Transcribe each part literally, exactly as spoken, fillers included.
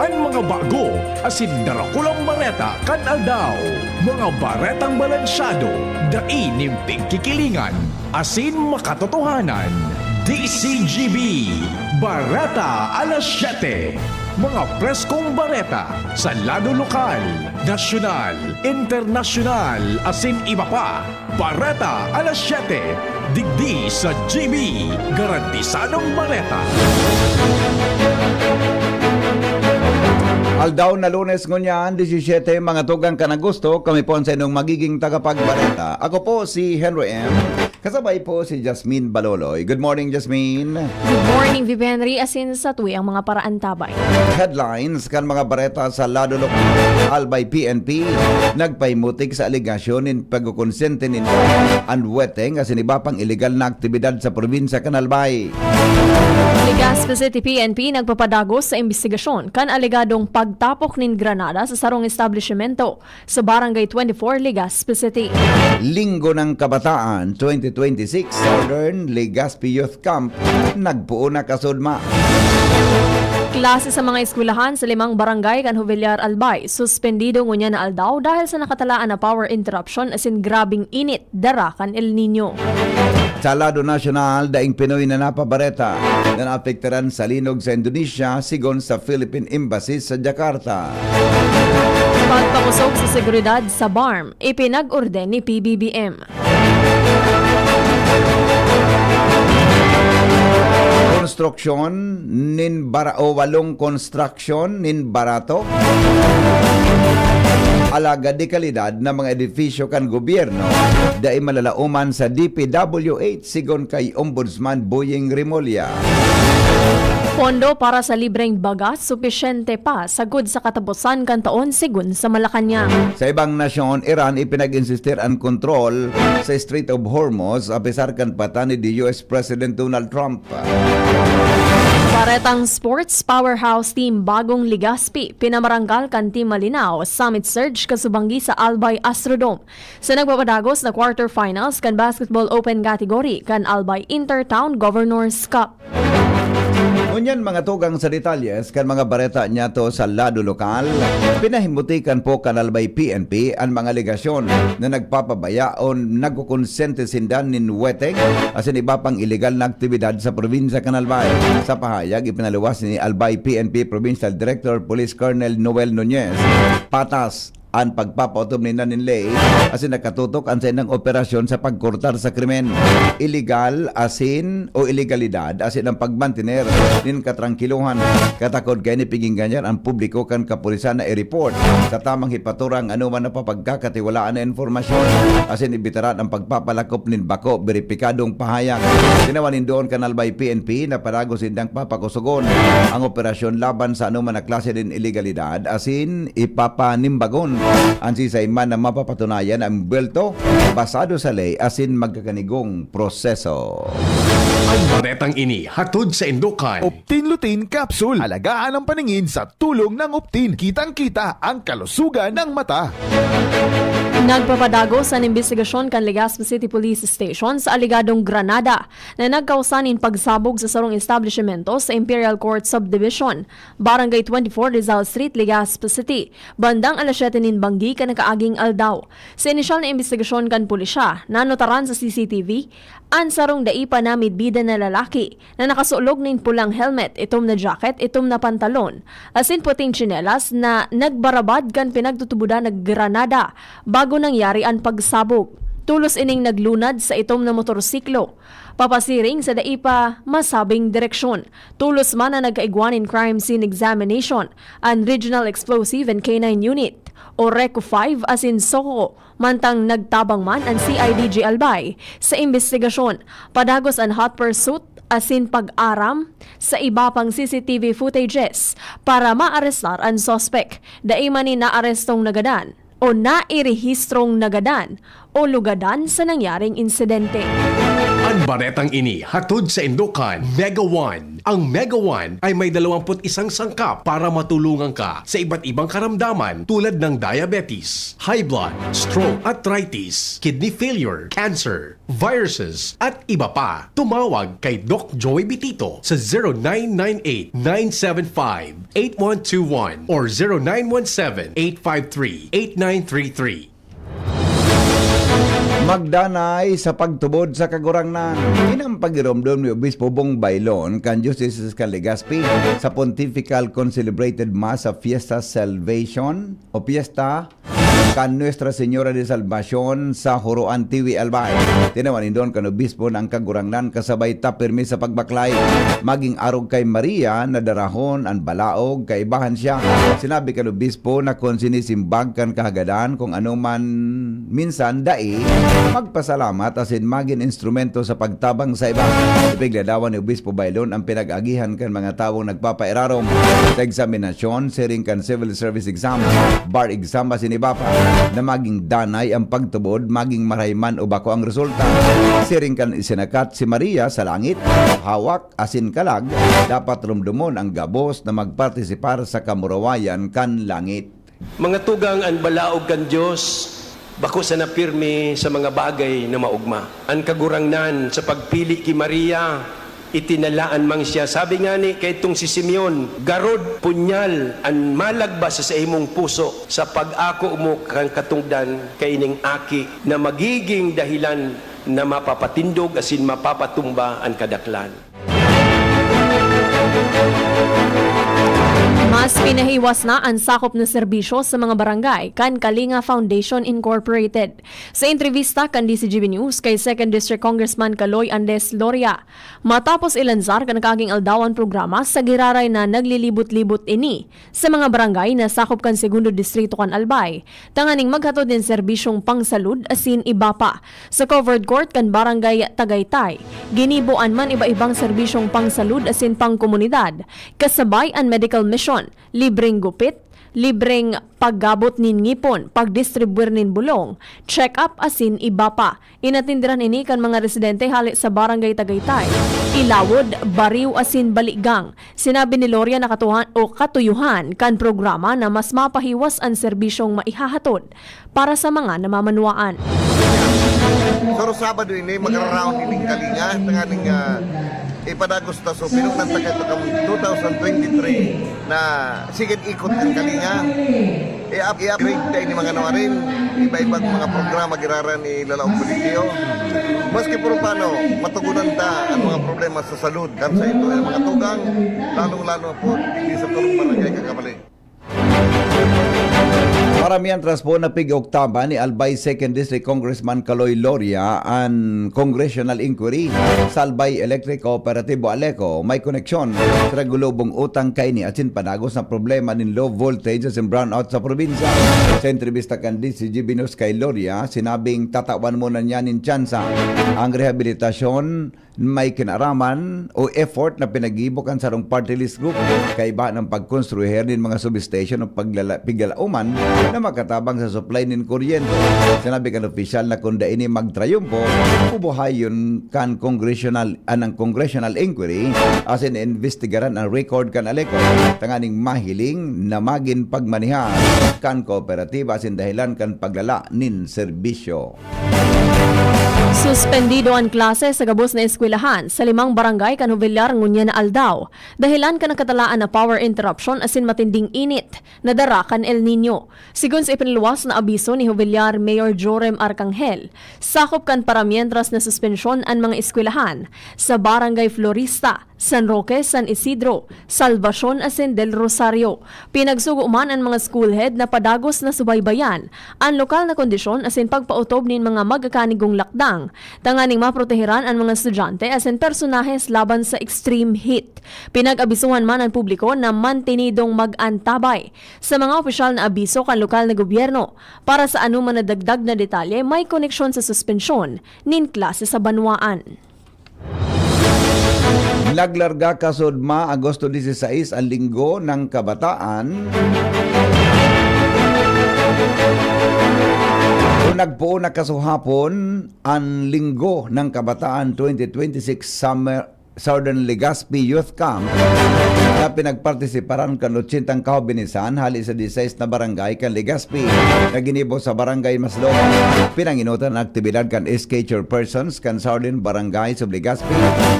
An mga bago asin darakulang bareta kan aldaw. Mga baretang balansyado, dai nin pigkikilingan, asin makatotohanan. D C G B, Bareta Alas Siyete. Mga preskong bareta sa lado lokal, nasyonal, internasyonal, asin iba pa. Bareta Alas Siyete, digdi sa G B, garantisadong bareta. Aldaw na Lunes ngunyan, disisiyete, mga tugang kan Agosto, kami po ang sa inyong magiging tagapagbareta. Ako po si Henry M. Kasabay po si Jasmine Baloloy. Good morning, Jasmine. Good morning, Vivenry. Asin sa tuwi ang mga paraantabay. Headlines kan mga bareta sa lado lokal. Albay P N P nagpahimutik sa alegasyon nin pagkukonsente nin unweteng asin iba pang iligal na aktibidad sa probinsya kan Albay. Legazpi City P N P nagpapadagos sa imbestigasyon kan alegadong pagtapok nin granada sa sarong establishmento sa Barangay twenty-four, Legazpi City. Linggo ng Kabataan twenty twenty-six, Southern Legazpi Youth Camp, nagpoon na kasudma. Klase sa mga eskwelahan sa limang barangay kan Jovellar, Albay, suspendido ngunyan na aldaw dahil sa nakatalaan na power interruption asin grabeng init dara kan El Niño. Sa lado nasyonal, daing Pinoy na napabareta na naapektaran sa linog sa Indonesia, sigon sa Philippine Embassy sa Jakarta. Pagpakosog sa seguridad sa BARMM, ipinag-orden ni P B B M. Konstruksyon nin bara-, o walong konstruksyon nin barato, alagad de kalidad na mga edifisyo kan gobyerno, dai malalaoman sa D P W H, sigon kay Ombudsman Boying Remulla. Pondo para sa libreng bagas, supisyente pa sagkod sa kataposan kan taon, sigon sa Malacañang. Sa ibang nasyon, Iran ipinag-insistir an kontrol sa Strait of Hormuz, apesar kan pata ni di U S President Donald Trump. Baretang sports, powerhouse team Bagong Legazpi pinamaranggal kan Team Malinao, summit surge kasubanggi sa Albay Astrodome sa nagpapadagos na quarterfinals kan Basketball Open category kan Albay Intertown Governor's Cup. Ngunyan, mga tugang sa detalyes kan mga bareta niyato sa lado lokal, pinahimutikan po kan Albay P N P an mga alegasyon na nagpapabaya o nagkukonsente sinda nin weteng asin iba pang iligal na aktibidad sa probinsya kan Albay. Sa pahayag ipinaluwas ni Albay P N P Provincial Director Police Colonel Noel Nunez, patas an pagpapautom ninda nin ley asin nakatutok an saindang operasyon sa pagkortar sa krimen, iligal asin o ilegalidad asin ang pagmantener nin katrangkilohan. Katakod kaini, pigingganyan an publiko kan kapulisan na i-report sa tamang hipatura ang anoman na papagkakatiwalaan na impormasyon asin ibitaran ang pagpapalakop nin bako beripikadong pahayag. Tinawan nin duon kan Albay P N P na padagos sindang papakusogon ang operasyon laban sa anoman na klase nin ilegalidad asin ipapanimbagon an sisay man na mapapatunayan na embuwelto basado sa ley asin magkakanigong proseso. Ang baretang ini hatod sa Indokan. Optin Lutein Capsule. Alagaan ang paningin sa tulong ng Optin. Kitang-kita ang kalusugan ng mata. Nagpapadagos an imbestigasyon kan Legazpi City Police Station sa alegadong granada na nagkausa nin pagsabog sa sarong establishmento sa Imperial Court Subdivision, Barangay twenty-four, Rizal Street, Legazpi City, bandang alas siyete nin banggi kan nakaaging aldaw. Sa inisyal na imbestigasyon kan pulisya, nanotaran sa C C T V an sarong dai pa namidbidan na lalaki na nakasulog nin pulang helmet, itom na jacket, itom na pantalon, asin puting tsinelas na nagbarabad kan pinagtutubodan na granada bago nangyari an pagsabog. Tolos ining naglunad sa itom na motorsiklo, papasiring sa dai pa masabing direksyon. Tolos man na nagkaigwa nin crime scene examination an Regional Explosive and K nine Unit o RECO five asin SOCO, mantang nagtabang man an C I D G Albay sa imbestigasyon. Padagos an hot pursuit asin pag-aram sa iba pang C C T V footages para maarestar an suspek. Dai man ni naarestong nagadan o nairehistrong nagadan o lugadan sa nangyaring insidente. Ang baretang ini hatod sa Indokan, Mega One. Ang Mega One ay may dalawampu't isang sangkap para matulungan ka sa iba't ibang karamdaman tulad ng diabetes, high blood, stroke, arthritis, kidney failure, cancer, viruses, at iba pa. Tumawag kay Doc Joey Bitito sa zero nine nine eight, nine seven five, eight one two one or zero nine one seven, eight five three, eight nine three three. Magdanay sa pagtubod sa Kagurangnan. Ini an pagiromdom ni Obispo Bong Baylon kan Diocese kan Legazpi sa Pontifical Concelebrated Mass sa Fiesta Salvation o Fiesta kan Nuestra Señora de Salvacion sa Huroan, Tiwi, Albay. Tinawan nindon kan Obispo na ang Kagurangnan kasabay ta pirmi sa pagbaklay. Maging arog kay Maria na darahon an balaog, kaibahan siya. Sinabi kan Obispo na kun sinisimbag kan kahagadan, kung ano man minsan dai, magpasalamat asin magin instrumento sa pagtabang sa iba. Ipigladawan ni Obispo Baylon ang pinag-agihan kan mga tawong nagpapairarom sa eksaminasyon siring kan civil service exam, bar exam asin iba pa, na maging danay ang pagtubod, maging marahay man o bako ang resulta. Siring kan isinakat si Maria sa langit, hawak asin kalag, dapat rumdomon ang gabos na magpartisipar sa kamurawayan kan langit. Mga tugang, an balaog kan Dios bako sana pirmi sa mga bagay na maogma. An Kagurangnan, sa pagpili ki Maria, itinalaan man siya. Sabi ngani kaidtong si Simeon, "Garod, punyal an malagba sa saimong puso sa pag-ako mo kan katongdan kaining aki na magiging dahilan na mapapatindog asin mapapatumba an kadaklan." Mas pinahiwas na an sakop na serbisyo sa mga barangay kan Kalinga Foundation Incorporated. Sa entrebista kan D C G B News kay Second District Congressman Kaloy Andes Loria, matapos ilanzar kan kaging aldaw an programa sa giraray na naglilibot-libot ini sa mga barangay na sakop kan Segundo Distrito kan Albay, tanganing maghatod nin serbisyong pangsalud asin iba pa. Sa covered court kan Barangay Tagaytay, ginibo an man iba-ibang serbisyong pangsalud asin pangkomunidad, kasabay an medical mission, libreng gupit, libreng paggabot nin ngipon, pagdistribuir nin bulong, check-up asin iba pa. Inatenderan ini kan mga residente hale sa Barangay Tagaytay, Ilawod, Bariw asin Baligang. Sinabi ni Loria na katuhan o katuyuhan kan programa na mas mapahiwas an serbisyong maihahatod para sa mga namamanwaan. Pero Sabado ini, magra-round ining Kalinga, tanganing ah, ipadagos ta. So, pinugnan ta kaito kan two thousand twenty-three na sige ikot kan Kalinga. I-up, i-upgrade ta ini mga nawarin, iba-ibang mga programa giraray ni Lalaog Politio. Maski puro paano, matugunan ta ang mga problema sa salud. Kan sa ito ang mga tugang, lalong-lalo po, hindi sa turong barangay kakabali. Para mientras po, napig-oktaban ni Albay Second District Congressman Kaloy Loria an congressional inquiry sa Albay Electric Cooperatibo, ALECO. May koneksyon sa nagulubong utang kaini asin padagos na problema nin low voltage asin brownout sa probinsya. Sa entrebista kan D C G B News kay Loria, sinabing tatawan muna niya nin tsansa ang rehabilitasyon may kinaraman o effort na pinaggibo kan sarong party list group, kaiba ng pagkonstruir nin mga substation o paglala-, piglalauman na makatabang sa supply nin kuryente. Sinabi kan opisyal na kunda ini magtrayumpo, bubuhayon kan congressional, anang congressional inquiry asin imbestigaran ang record kan ALECO tanganing mahiling na magin pagmaneha kan kooperatiba asin dahilan kan paglala nin serbisyo. Suspendido an klase sa gabos na eskwelahan sa limang barangay kan Jovellar ngunyan na aldaw, dahelan kan nakatalaan na power interruption asin matinding init na dara kan El Niño. Sigon sa ipinaluwas na abiso ni Jovellar Mayor Jorem Arcangel, sakop kan paramientras na suspensyon an mga eskwelahan sa Barangay Florista, San Roque, San Isidro, Salvacion asin Del Rosario. Pinagsugo man an mga school head na padagos na subaybayan an lokal na kondisyon asin pagpaotob nin mga magakanigong lakdang tanganing maproteheran an mga estudyante asin personahes laban sa extreme heat. Pinag-abisuhan man an publiko na mantenidong mag-antabay sa mga opisyal na abiso kan lokal na gobyerno. Para sa anoman na dagdag na detalye, may koneksyon sa suspensyon nin klase sa banwaan. Naglarga kasudma Agosto dieciséis ang Linggo ng Kabataan. Nagpoon na kasuhapon an Linggo ng Kabataan twenty twenty-six Summer Southern Legazpi Youth Camp na pinagpartisiparan kan otsentang kahobinisan hali sa disais na barangay kan Legazpi na ginibo sa Barangay Maslog. Pinanginotan an aktibidad kan S K chairpersons kan Southern Barangays of Legazpi,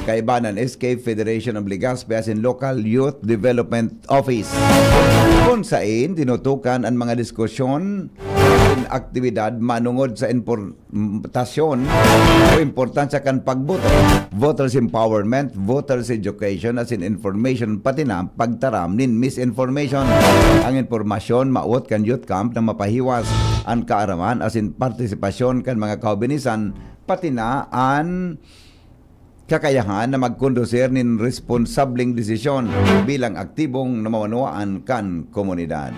kaiba nan S K Federation of Legazpi asin Local Youth Development Office, kun sain tinutukan an mga diskusyon asin aktibidad manongod sa importasyon o importansya kan pagboto, voters empowerment, voters education asin information, pati na pagtaram nin misinformation. Ang impormasyon mawot kan youth camp na mapahiwas an kaaraman asin partisipasyon kan mga kahobinisan, pati na an kakayahan na magkondusir nin responsableng desisyon bilang aktibong namamanwaan kan komunidad.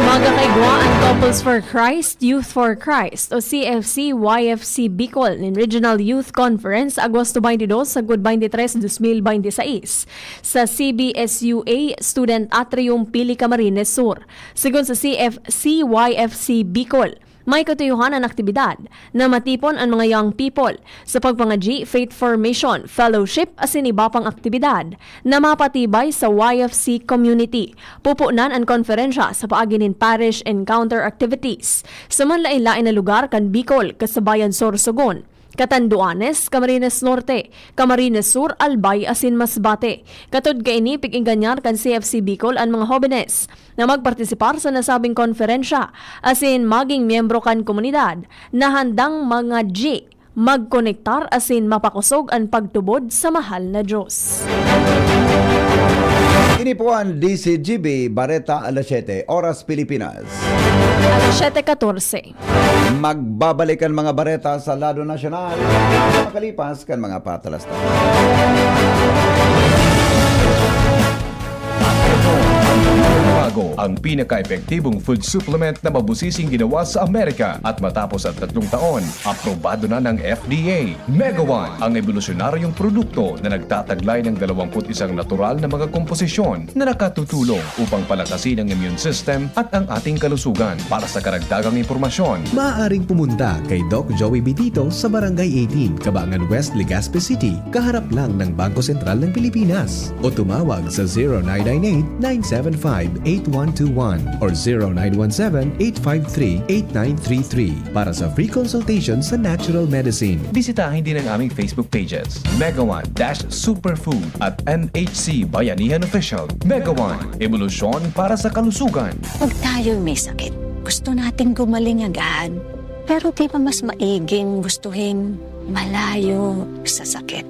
Magkakaigwa an Couples for Christ, Youth for Christ o C F C Y F C Bicol nin Regional Youth Conference Agosto twenty-two sagkod twenty-three, dos mil binte seis sa C B S U A Student Atrium, Pili, Camarines Sur. Segun sa C F C Y F C Bicol, may katuyohan an aktibidad na matipon an mga young people sa pagpangadyi, faith formation, fellowship asin iba pang aktibidad na mapatibay sa Y F C community. Pupunan an konferensya sa paagi nin parish encounter activities sa manlaen-laen na lugar kan Bicol, Kasabayan, Sorsogon, Catanduanes, Camarines Norte, Camarines Sur, Albay asin Masbate. Katud kaini, pig-engganyar kan C F C Bicol an mga hobenes na magpartisipar sa nasabing konferensya asin maging miyembro kan komunidad na handang mangadyi, magkonektar asin mapakosog an pagtubod sa mahal na Diyos. Ini po ang D C G B Bareta Alas Siyete, Oras Pilipinas. Alas siyete katorse. Magbabalik ang mga bareta sa lado nasyonal makalipas kan mga patalastas. Bago, ang pinaka-epektibong food supplement na mabusising ginawa sa Amerika at matapos ang tatlong taon, aprobado na ng F D A. Mega One, ang ebolusyonaryong produkto na nagtataglay ng dalawampu't isang natural na mga komposisyon na nakatutulong upang palakasin ang immune system at ang ating kalusugan. Para sa karagdagang impormasyon, Maaaring pumunta kay Doc Joey Bitito sa Barangay eighteen, Kabangan West, Legazpi City, kaharap lang ng Bangko Sentral ng Pilipinas. O tumawag sa zero nine nine eight, nine seven five, eight one two one or zero nine one seven, eight five three, eight nine three three para sa free consultation sa natural medicine. Bisitahin din ang aming Facebook pages, Mega One dash Superfood at M H C Bayanihan Official. Mega One, ebolusyon para sa kalusugan. Pag tayo'y may sakit, gusto nating gumaling agad. Pero di ba mas maiging gustuhin malayo sa sakit?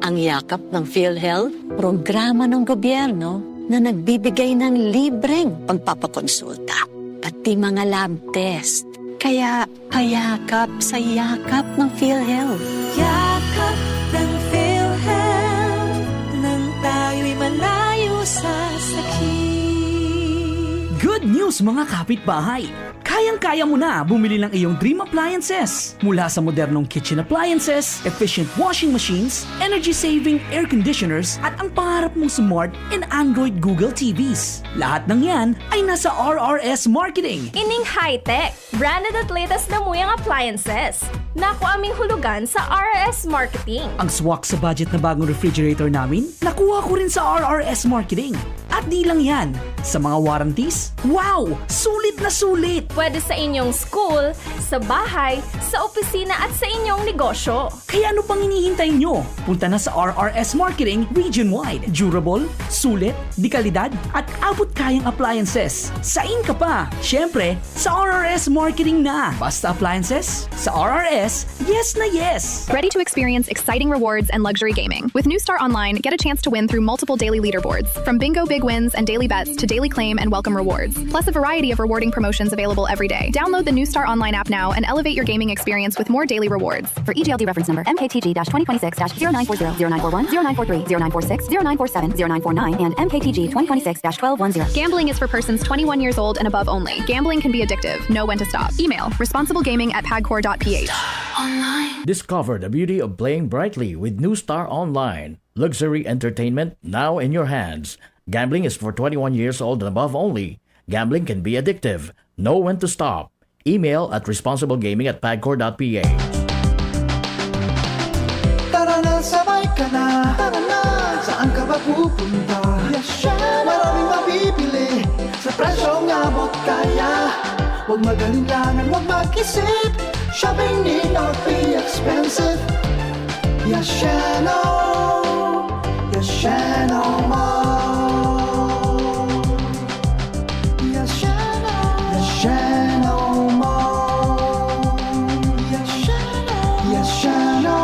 Ang yakap ng PhilHealth, programa ng gobyerno na nagbibigay ng libreng pagpapakonsulta, pati mga lab test. Kaya payakap sa yakap ng PhilHealth. Yakap ng PhilHealth, nang tayo'y malayo sa sakit. Good news, mga kapitbahay! Kayang-kaya mo na bumili ng iyong dream appliances. Mula sa modernong kitchen appliances, efficient washing machines, energy-saving air conditioners, at ang pangarap mong smart and Android Google T Vs. Lahat ng yan ay nasa R R S Marketing. Ining high-tech, branded at latest na muyang appliances. Nakuha ming hulugan sa R R S Marketing. Ang swak sa budget na bagong refrigerator namin, nakuha ko rin sa R R S Marketing. At di lang yan, sa mga warranties, wow! Sulit na sulit! Pwede sa inyong school, sa bahay, sa opisina at sa inyong negosyo. Kaya ano pang hinihintay nyo? Punta na sa R R S Marketing region-wide. Durable, sulit, dekalidad, at abot-kayang appliances. Sain ka pa? Siyempre, sa R R S Marketing na. Basta appliances, sa R R S, yes na yes! Ready to experience exciting rewards and luxury gaming? With New Star Online, get a chance to win through multiple daily leaderboards, from bingo big wins and daily bets to daily claim and welcome rewards, plus a variety of rewarding promotions available every day. Download the New Star Online app now and elevate your gaming experience with more daily rewards. For E G L D reference number, M K T G twenty twenty-six dash zero nine four zero, zero nine four one, zero nine four three, zero nine four six, zero nine four seven, zero nine four nine, and M K T G twenty twenty-six dash twelve one zero. Gambling is for persons twenty-one years old and above only. Gambling can be addictive. Know when to stop. Email responsiblegaming at pagcor dot P H. Discover the beauty of playing brightly with New Star Online. Luxury entertainment now in your hands. Gambling is for twenty-one years old and above only. Gambling can be addictive. Know when to stop. Email at responsiblegaming at pagcor dot p h. Tara na, sabay ka na. Tara na. Saan ka ba pupunta? Yasha! Maraming mabibili sa presyong abot kaya. Huwag mag-alinlangan, huwag mag-isip. Shopping need not be expensive. Yashano! Yashano Mall! Yashano! Yashano Mall! Yashano! Yashano!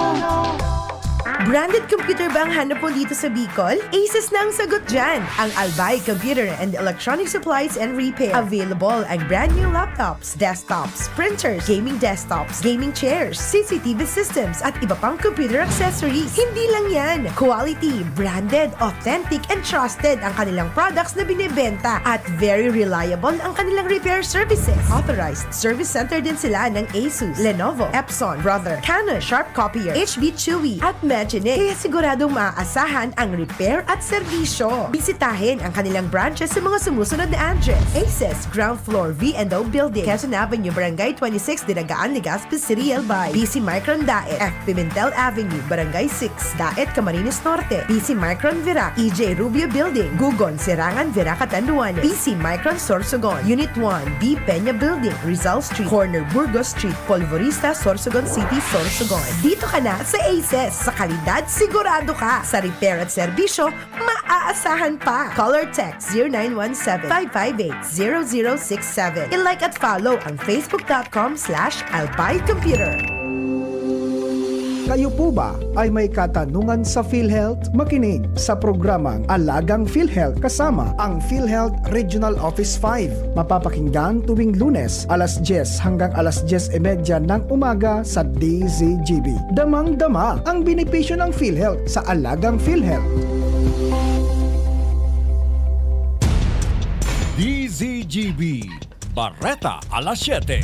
Branded computer ba ang hanap mo dito sa Bicol? Asus na ang sagot dyan! Ang Albay Computer and Electronic Supplies and Repair. Available ang brand new laptops, desktops, printers, gaming desktops, gaming chairs, C C T V systems, at iba pang computer accessories. Hindi lang yan! Quality, branded, authentic, and trusted ang kanilang products na binebenta at very reliable ang kanilang repair services. Authorized service center din sila ng Asus, Lenovo, Epson, Brother, Canon, Sharp Copier, H B Chewy, at Magine. Kaya siguradong maaasahan ang repair at serbisyo. Bisitahin ang kanilang branches sa mga sumusunod na address: Aces, ground floor, V and O Building, Quezon Avenue, Barangay twenty-six, Dinagaan, Legazpi City, Albay. B C Micron Daet, F Pimentel Avenue, Barangay six, Daet, Camarines Norte. B C Micron Virac, E J Rubio Building, Gugon, Serangan, Virac, Catanduanes. B C Micron Sorsogon, Unit one, B Peña Building, Rizal Street, corner Burgos Street, Polvorista, Sorsogon City, Sorsogon. Dito ka na sa Aces. Sa kalidad, sigurado ka. Sa repair at serbisyo, maaasahan pa. Call or text zero nine one seven, five five eight, zero zero six seven. I-like at follow ang facebook dot com slash albay computer. Kayo po ba ay may katanungan sa PhilHealth? Makinig sa programang Alagang PhilHealth kasama ang PhilHealth Regional Office five. Mapapakinggan tuwing Lunes, alas dyes hanggang alas dyes y media ng umaga sa D Z G B. Damang-dama ang benepisyo ng PhilHealth sa Alagang PhilHealth. D Z G B, Bareta alas siyete.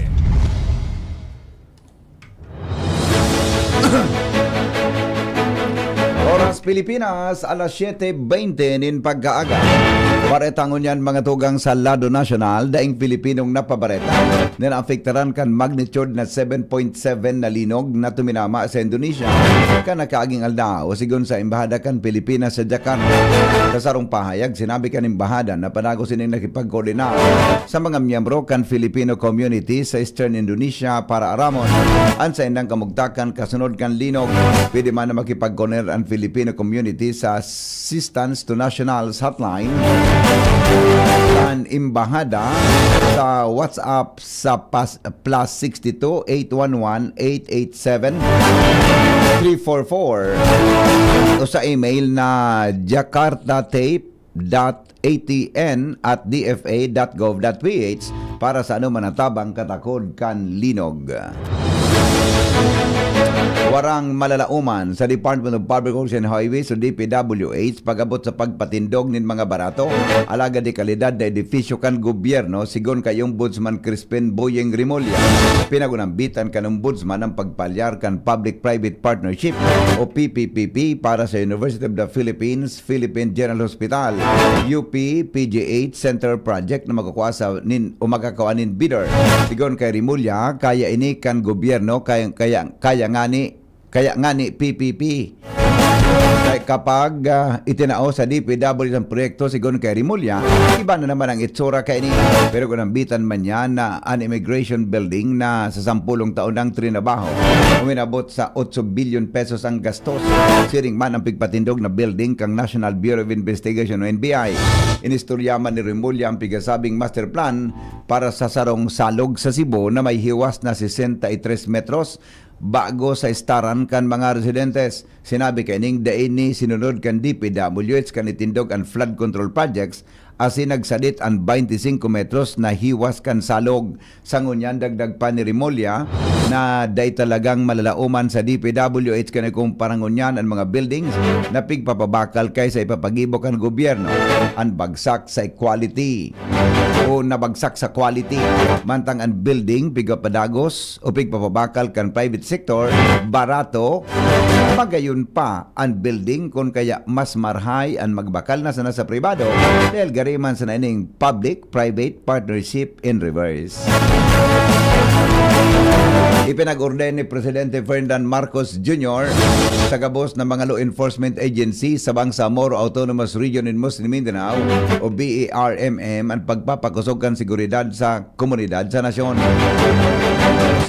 Oras Pilipinas, alas siyete beinte nin pagkaaga. Bareta ngunyan, mga tugang, sa lado nasyonal, daing Pilipinong napabareta na naapektaran kan magnitude na seven point seven na linog na tuminama sa Indonesia kan nakaaging aldaw, sigon sa Embahada kan Pilipinas sa Jakarta. Sa sarong pahayag, sinabi kan Embahada na padagos ining nakipagkoordinar sa mga miyembro kan Filipino community sa Eastern Indonesia para aramon an saindang kamugtakan kasunod kan linog. Pwede man na makipagkoordinar an Filipino community sa Assistance to Nationals Hotline kan Embahada sa WhatsApp sa pas-, plus six two eight one one eight eight seven three four four o sa email na jakarta tape dot A T N at D F A dot gov dot P H para sa anoman na tabang katakod kan linog. Warang malalaoman sa Department of Public Works and Highways o D P W H pag-abot sa pagpatindog nin mga barato, alagad de kalidad na edifisyo kan gobyerno, sigon kay Ombudsman Crispin Boyeng Remulla. Pinag-unambitan kan Ombudsman ang pagpalyar kan Public-Private Partnership o P P P P para sa University of the Philippines, Philippine General Hospital, U P, P G H Center Project na magkukua sa nin, o magkakua nin bidder. Sigon kay Remulla, kaya ini kan gobyerno, kaya, kaya, kaya ngani, kaya ngani P P P. Kay kapag, ah, itinao sa D P W ang proyekto, sigon kay Remulla, iba na naman ang itsura kaini. Pero kung nambitan man yan na an immigration building na sa sampulong taon ang trinabaho, uminabot sa otso bilyon pesos ang gastos. Siring man ang pigpatindog na building kang National Bureau of Investigation o N B I. Inistorya man ni Remulla ang pigasabing master plan para sa sarong salog sa Cebu na may hiwas na sesenta y tres metros bago sa istaran kan mga residentes. Sinabi kaining dai ni sinunod kan D P W H kan itindog an flood control projects asin nagsadit an twenty-five metros na hiwas kan salog. Sa ngunyan, dagdag pa ni Remulla na dai talagang malalaoman sa D P W H kan ikumpara ngunyan an mga buildings na pigpapabakal kaysa ipapagibo kan gobyerno. An bagsak sa quality o nabagsak sa quality, mantang an building pigpapadagos o pigpapabakal kan private sector, barato, magayon pa an building kun kaya mas marhay an magbakal na sana sa pribado dahil gari man sana ining public-private partnership in reverse. Ipinag-ordain ni Presidente Ferdinand Marcos Junior sa gabos na mga law enforcement agency sa Bangsamoro Autonomous Region in Muslim Mindanao o B A R M M an pagpapakosog kan seguridad sa komunidad sa nasyon.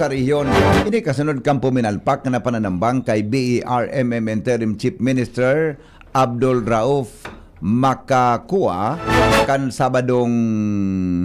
Sa rehiyon, ini kasunod kan puminalpak na pananambang kay B A R M M Interim Chief Minister Abdul Rauf Makakua kan Sabadong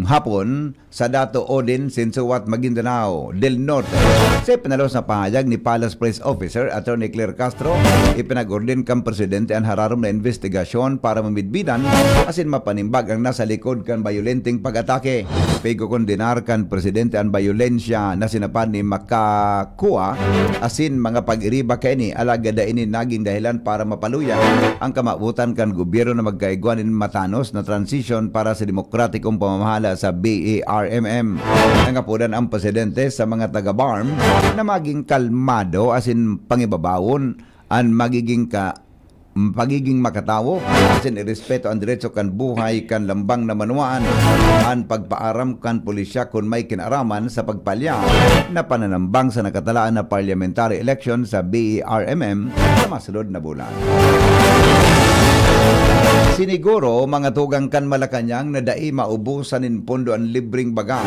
hapon sa Dato Odin, Sinsuat, Maguindanao del Norte. Sa ipinalos na pahayag ni Palace Press Officer Attorney Claire Castro, ipinag-ordain kan presidente an hararom na investigasyon para mamidbidan asin mapanimbag ang nasa likod kan bayolenteng pag-atake. Pigkokondenar kan presidente an bayolensya na sinapan ni Makakua asin mga pag-iriba kaini, alagad dai ini nagin dahilan para mapaluya ang kamawotan kan gobyerno na magkaigwa nin matanos na transisyon para sa demokratikong pamamahala sa B A R M M. Nangapodan ang presidente sa mga taga-BARMM na maging kalmado asin pangibabawon an magiging ka-, pagiging makatawo asin irespeto ang diretso kan buhay kan lambang na banwaan, an pagpaaram kan pulisya kun may kinaraman sa pagpalya na pananambang sa nakatalaan na parliamentary election sa B A R M M sa masunod na bulan. Siniguro, mga tugang kan Malacañang na dai maubusan nin pondo an libreng bagas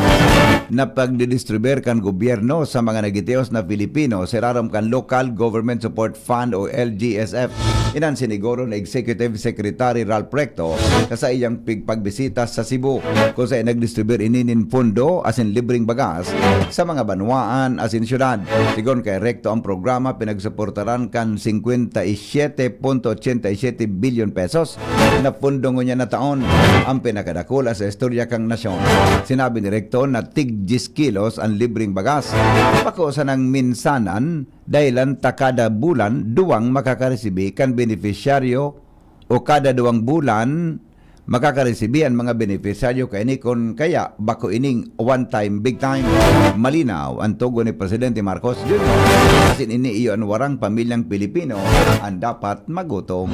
na pagdidistribuir kan gobyerno sa mga nagitios na Pilipino sa irarom kan Local Government Support Fund o L G S F. Iyan an siniguro ni Executive Secretary Ralph Recto sa saiyang pig-, pagbisita sa Cebu, kung saan nagdistribuir ini nin pondo asin libreng bagas sa mga banwaan asin syudad. Sigon kay Recto, ang programa pinagsuportaran kan singkwenta y siyete punto ochenta y siyete bilyon pesos na pondo ngunyan na taon, ang pinakadakula sa istorya kan nasyon. Sinabi ni Recto na tig diyes kilos an libreng bagas. Bako sanang minsanan, dahelan ta kada bulan duwang makakaresibi kan benepisyaryo o kada duwang bulan makakaresibi an mga benepisyaryo kaini, kun kaya bako ining one time, big time. Malinaw an tugon ni Presidente Marcos Junior, asin ini iyo an warang pamilyang Pilipino an dapat magutom.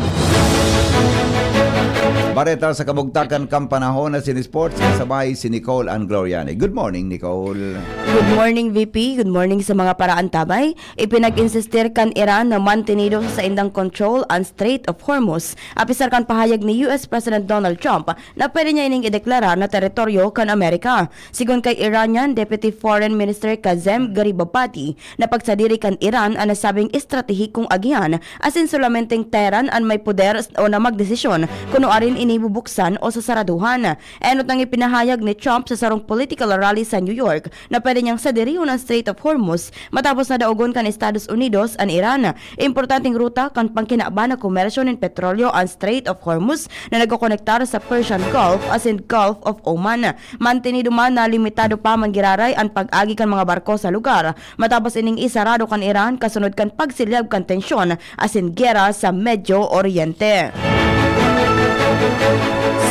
Bareta sa kabugtakan kan panahon asin sports, kasabay si Nicole Angloriani. Good morning, Nicole. Good morning, V P. Good morning sa mga paraantabay. Ipinag-insistir kan Iran na mantenido sa saindang control an Strait of Hormuz, apisar kan pahayag ni U S President Donald Trump na pwede niya ining ideklarar na teritoryo kan Amerika. Sigon kay Iranian Deputy Foreign Minister Kazem Garibabadi, napagsadiri kan Iran an nasabing estratehikong agihan asin solamenteng Tehran an may poder o na magdesisyon kun nuarin ini bubuksan o sasaraduhan. Enot nang ipinahayag ni Trump sa sarong political rally sa New York na pwede niyang sadirihon an Strait of Hormuz matapos na daogon kan Estados Unidos an Iran. Importanteng ruta kan pangkinaban na komersyo nin petrolyo an Strait of Hormuz na nagkokonektar sa Persian Gulf asin Gulf of Oman. Mantenido man na limitado pa man giraray an pag-agi kan mga barko sa lugar matapos ining isarado kan Iran kasunod kan pagsilyab kan tensyon asin gera sa Medio Oriente.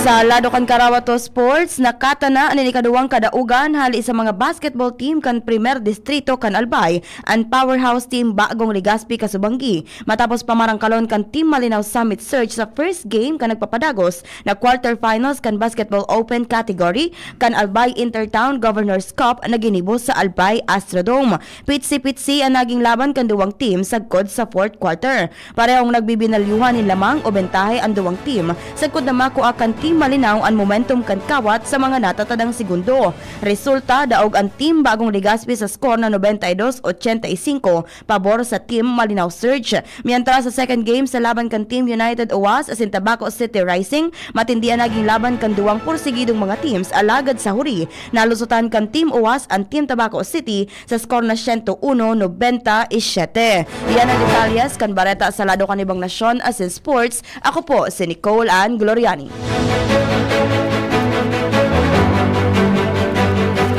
Sa lado kan Karawato Sports, nakatana an ikaduwang kadaogan hali sa mga basketball team kan Primer Distrito kan Albay, an powerhouse team Bagong Legazpi Kasubanggi, matapos pamarangkalon kan Team Malinao Summit Surge sa first game kan nagpapadagos na quarterfinals kan Basketball Open category kan Albay Intertown Governor's Cup na ginibo sa Albay Astrodome. Pitsi-pitsi an naging laban kan duwang team sagkod sa fourth quarter. Parehong nagbibinalyuhan nin lamang o bentahe an duwang team, sagkod na makua kan Team Malinao an momentum kan kawat sa mga natatadang segundo. Resulta, daog an Team Bagong Legazpi sa score na nobenta y dos ochenta y singko pabor sa Team Malinao Surge. Mientras sa second game sa laban kan Team United Oas asin Tabaco City Rising, matindi an naging laban kan duwang pursigidong mga teams, alagad sa huri, nalusotan kan Team Oas an Team Tabaco City sa score na siyento uno nobenta y siyete. Iyan an detalyes kan bareta sa lado kan ibang nasyon asin sports. Ako po si Nicole Ann Gloriani.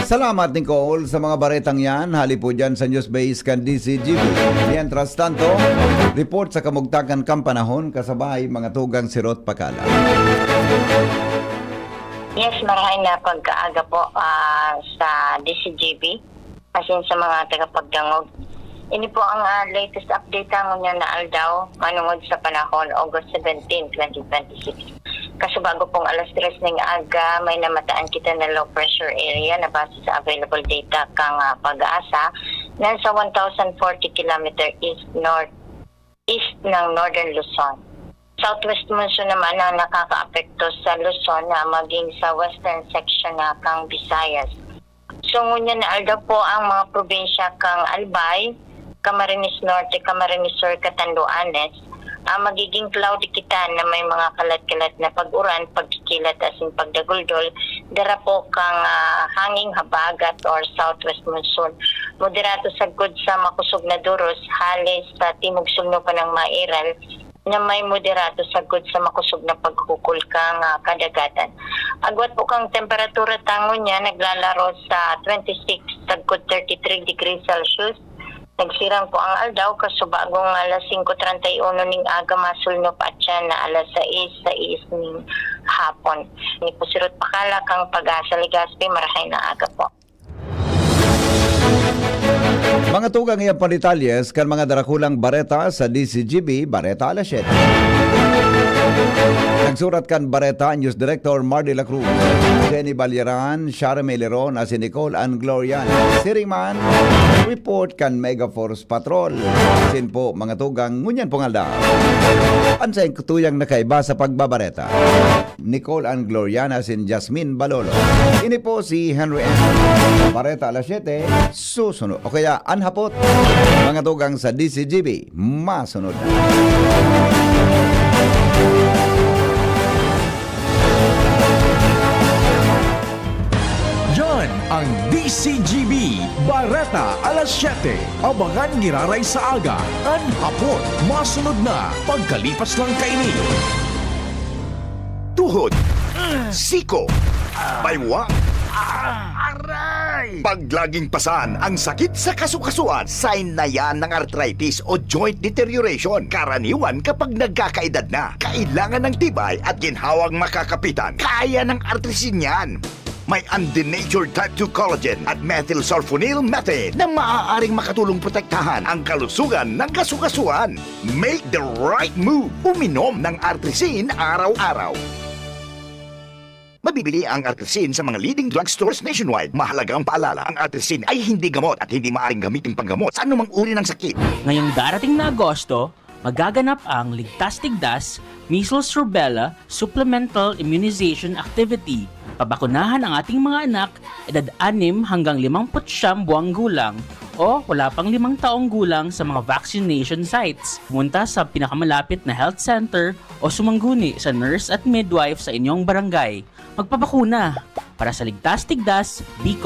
Salamat, Nicole, sa mga baretang yan. Hali po dyan sa news base kan D C G B. Mientras tanto, report sa kamugtakan kan panahon kasabay mga tugang Sirot Pakala. Yes, marahay na pagkaaga po ah, sa D C G B, asin sa mga tagapagdangog. Ini po ang ah, latest update ta ngunyan na aldaw, manungod sa panahon, August seventeen, twenty twenty-six. Kasubago pong alas tres ning aga, may namataan kita na low pressure area na base sa available data kang, ah, PAGASA, nasa one thousand forty kilometer east north east ng Northern Luzon. Southwest monsoon naman ang nakakaapekto sa Luzon na maging sa western section na kang Visayas. So, ngunyan na aldaw po ang mga probinsya kang Albay, Camarines Norte, Camarines Sur, Catanduanes, ah, magiging cloudy kita na may mga kalat-kalat na pag-uran, pagkikilat asin pagdaguldol, dara po kang, ah, hanging habagat or southwest monsoon. Moderato sagkod sa makusog na duros, hali sa timog sulno pa ng mairal, na may moderato sagkod sa makusog na pagkukul kang, ah, kadagatan. Agwat po kang temperatura tangon niya naglalaro sa twenty-six sagkod thirty-three degrees Celsius. Nagsirang po ang aldaw, kasubagong alas singko treinta y uno ning aga masulnop at siya na alas sais, sais ning hapon. Ni po si Ruth Pakala kang PAGASA Legazpi, marahay na aga po. Mga tugang, iyan palitalye kan mga darakulang bareta sa D C G B, Bareta alas siyete. Nagsurat kan Bareta, News Director Mardy La Cruz, Jenny Balyeran, Charme Leron, asin Nicole and Gloria. Siring man, report kan Mega Force Patrol. Sin po, mga tugang, ngunyan pong aldaw. An saing kutuyang nakaiba sa pagbabareta. Nicole and Gloriana sin Jasmine Balolo. Ini po si Henry M. Bareta alas siyete, susunod. O kaya, an hapot, mga tugang sa D C G B, masunod. Yan ang D C G B, Bareta alas siyete. Abangan giraray sa aga, an hapot, masunod na, pagkalipas lang kaini. Tuhod, siko, baywang, aray! Paglaging pasan ang sakit sa kasukasuan, sign na yan ng arthritis o joint deterioration. Karaniwan kapag nagkakaedad na, kailangan ng tibay at ginhawang makakapitan. Kaya ng artrisin yan. May undenatured type two collagen at methylsulfonyl methane na maaaring makatulong protektahan ang kalusugan ng kasukasuan. Make the right move. Uminom ng Artrisin araw-araw. Mabibili ang Artrisin sa mga leading drugstores nationwide. Mahalagang paalala, ang Artrisin ay hindi gamot at hindi maaaring gamitin panggamot sa anumang uri ng sakit. Ngayong darating na Agosto, magaganap ang Ligtas Tigdas, Measles Rubella Supplemental Immunization Activity. Pabakunahan ang ating mga anak, edad anim hanggang limampu't siyam buwang gulang o wala pang limang taong gulang sa mga vaccination sites. Pumunta sa pinakamalapit na health center o sumangguni sa nurse at midwife sa inyong barangay. Magpabakuna! Para sa Ligtas Tigdas, Bicol.